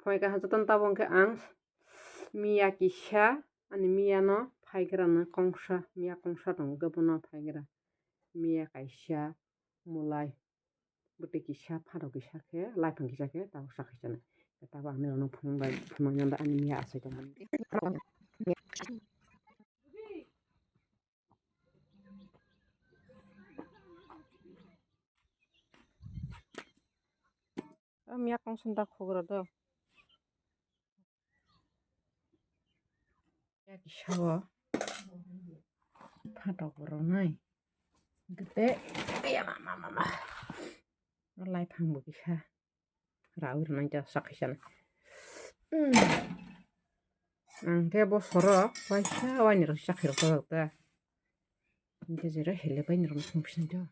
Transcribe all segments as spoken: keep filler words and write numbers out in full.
Phaikha jotono tabuk hwnkhe ang miya kisa, ani miya no phaigra no kongsa, miya kongsa tongo hwnkhe bono phaigra. Miya kaisa mulai bwtwi kisa, phato kisa khe, laifang kisa khe tabuk chakhi chanai. Tabuk ang nini rokno phunuk bai, phunukna da ani miya achai tongmani. O miya kongsa da khugra do. Miya kisa o phatok bo rwnai. Hwnkhe tei, iya, ma, ma, ma, ma. O laifang bo kisa. Rawi rwnai ta chakhi chanai. Hmm. Ang khe bosoro waisa wainwi rok chakhi rok ta. Hwnkhe jera hele bainwi rok thung sini do.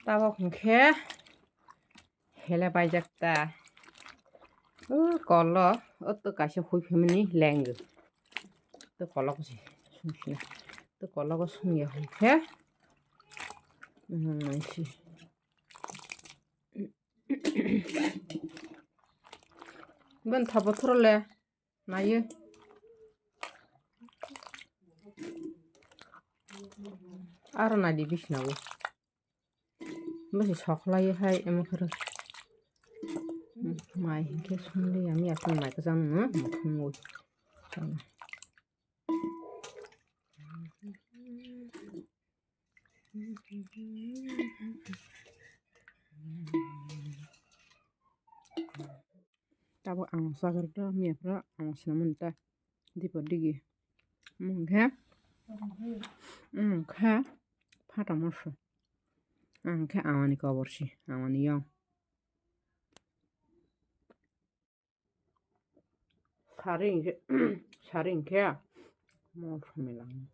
Tabuk hwnkhe hele baijak ta. O kolo, o to kaisa hui phaimani leng. To kolo ko se sung sini. To kolo ko sung ya hwnkhe. Hmm, naisi. Bon thabo thorole. Nayo. Aro nadi bisnawo. Bwsai soklaio hai emo khoro. Mai hinkhe songli ami aswk mai kwchang no muthungwi. Tabuk ang chakrwkno miyaphuru ang swnamani ta dipo digi. Omo hwnkhe, omo hwnkhe phato moso. Ang khe amani koborsi, amani yong. Sari hwnkhe, sari hwnkhe mol somoi lang.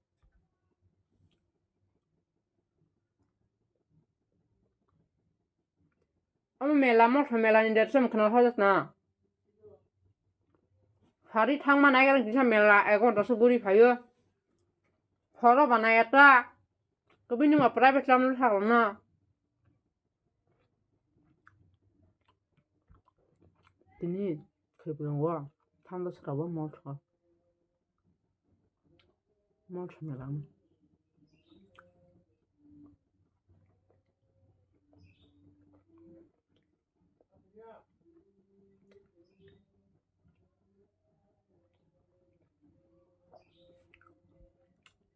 Omo mela, mol somoi mela ni date se khna hojak na. Sari thangma nai galang kisa mela, egarota se guri phaio. Horo banai eta. Kubui nungma private lam lu thaklang na. Tini khibwrwngo thanda srabo mol swngo. Mol swngo lang.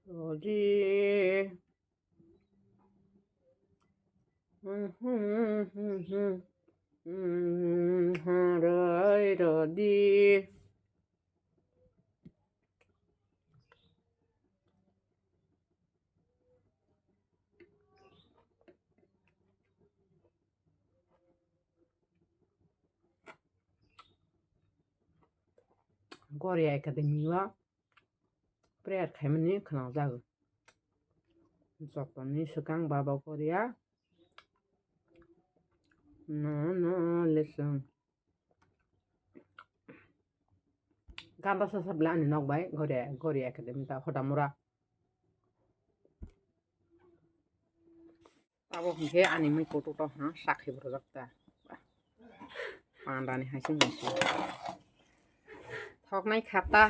Rodi. Harai rodi. Goria Academy o prayer khaimani khwnajak. Jotoni swkang Baba Goria no no lesson. Ganda sasa bwle ani nok bai Goria, Goria Academy ta Hodamura. Abo hwnkhe ani mui kutuk tok hwnna sakhi borjak ta. Panda ni hai se mui se. Thoknai khata.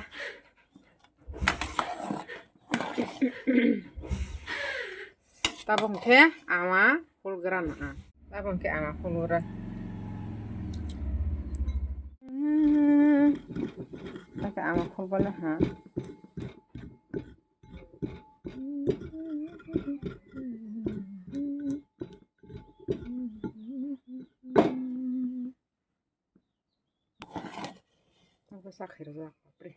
Tabuk hwnkhe ama phulgra na. Tabuk hwnkhe ama phulgra. Tabuk ama phulbala ha. Ang khe sakhairok jak, bapre.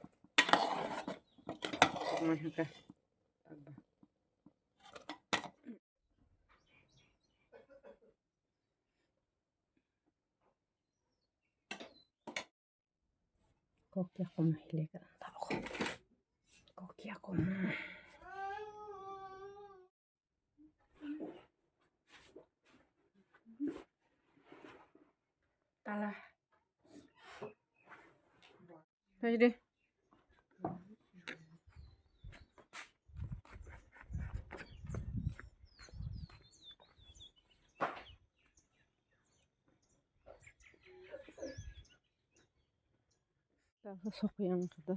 Mai hwnkhe. Kok ya kom hile ka tabuk. Kok ya kom. Tala. Tadi deh. Sokoi ang khe da.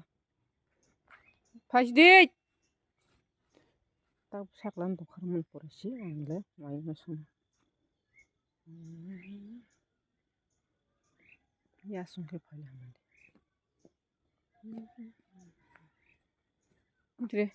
Phaisdi. Tak saklan dokhar man pore si ang le mai ma song. Ya song khe phaila mande. Tre.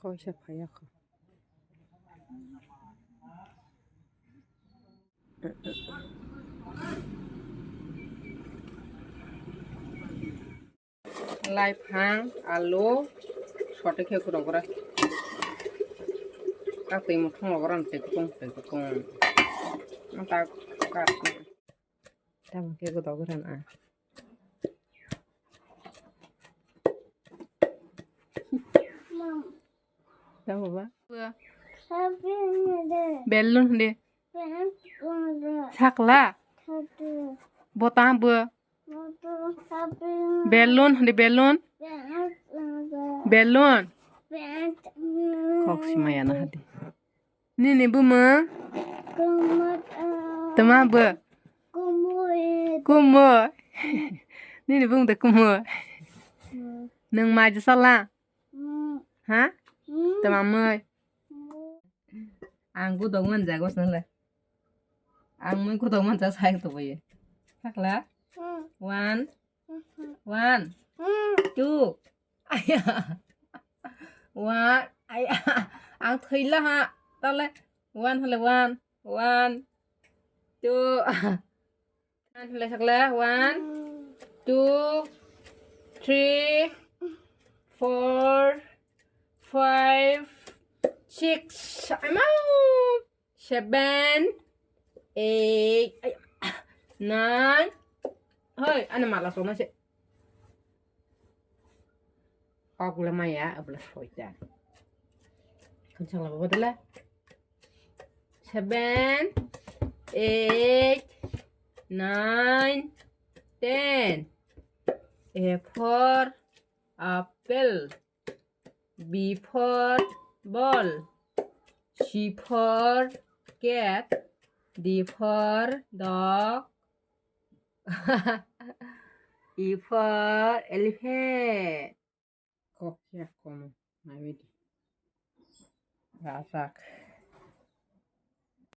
Kaisa phaiya kho. Laiphang, alu, sote khe kwrwng kwrwng. Kaktwi muthungno bohrok twi kutung twi kutung. Ang tak kar. Tamo khe godo goran a. Tamo ba? Balloon hindi. Sakla. Botang bo. Balloon hindi balloon. Balloon. Kok simaya na hadi. Nini bumung? Tama bo? Kumo. Nini bumung de kumo. Nung mai jasa la? Ha? Tama moi? Ang gudok manjak bosna le. Ang mui gudok manjak sai to boye. Sakla? One. One. Two. Aya. One. Aya. Ang thwila ha. Tale. One hale one. One. Two. One hale sakla. One. Two. Three. Four. Five. Six. I'm out. Seven, eight, ay, nine. Hoi, ano mala sona se. Kok le maya, abla soita. Kansang la baba dala. Seven, eight, nine, ten. A for apple. B for ball. C for cat. D for dog. E for elephant. Kokya komo. Naibidi. Rajak.